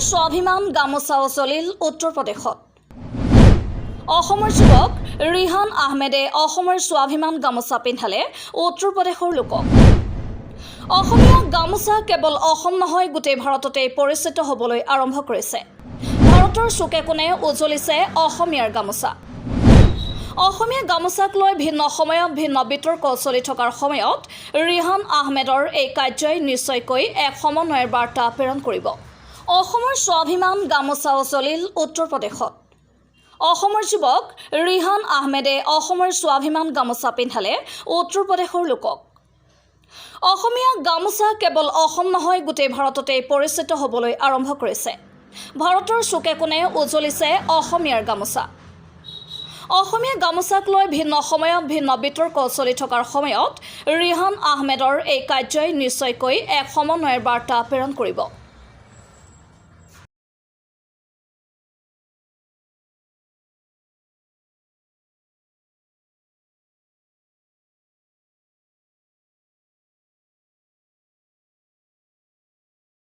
স্বাভিমান গামোচাও চলিল উত্তৰ প্ৰদেশত। অসমৰ যুৱক ৰিহান আহমেদে অসমৰ স্বাভিমান গামোচা পিন্ধালে উত্তৰ প্ৰদেশৰ লোকক। অসমীয়া গামোচা কেৱল অসম নহয়, গোটেই ভাৰততে পৰিচিত হ'বলৈ আৰম্ভ কৰিছে। ভাৰতৰ চুকে কোণে উজলিছে অসমীয়াৰ গামোচা। অসমীয়া গামোচাক লৈ ভিন্ন সময়ত ভিন্ন বিতৰ্ক চলি থকাৰ সময়ত ৰিহান আহমেদৰ এই কাৰ্যই নিশ্চয়কৈ এক সমন্বয়ৰ বাৰ্তা প্ৰেৰণ কৰিব। অসমৰ স্বাভিমান গামোচাও চলিল উত্তৰ প্ৰদেশত। অসমৰ যুৱক ৰিহান আহমেদে অসমৰ স্বাভিমান গামোচা পিন্ধালে উত্তৰ প্ৰদেশৰ লোকক। অসমীয়া গামোচা কেৱল অসম নহয়, গোটেই ভাৰততে পৰিচিত হ'বলৈ আৰম্ভ কৰিছে। ভাৰতৰ চুকে কোণে উজলিছে অসমীয়াৰ গামোচা। অসমীয়া গামোচাক লৈ ভিন্ন সময়ত ভিন্ন বিতৰ্ক চলি থকাৰ সময়ত ৰিহান আহমেদৰ এই কাৰ্যই নিশ্চয়কৈ এক সমন্বয়ৰ বাৰ্তা প্ৰেৰণ কৰিব।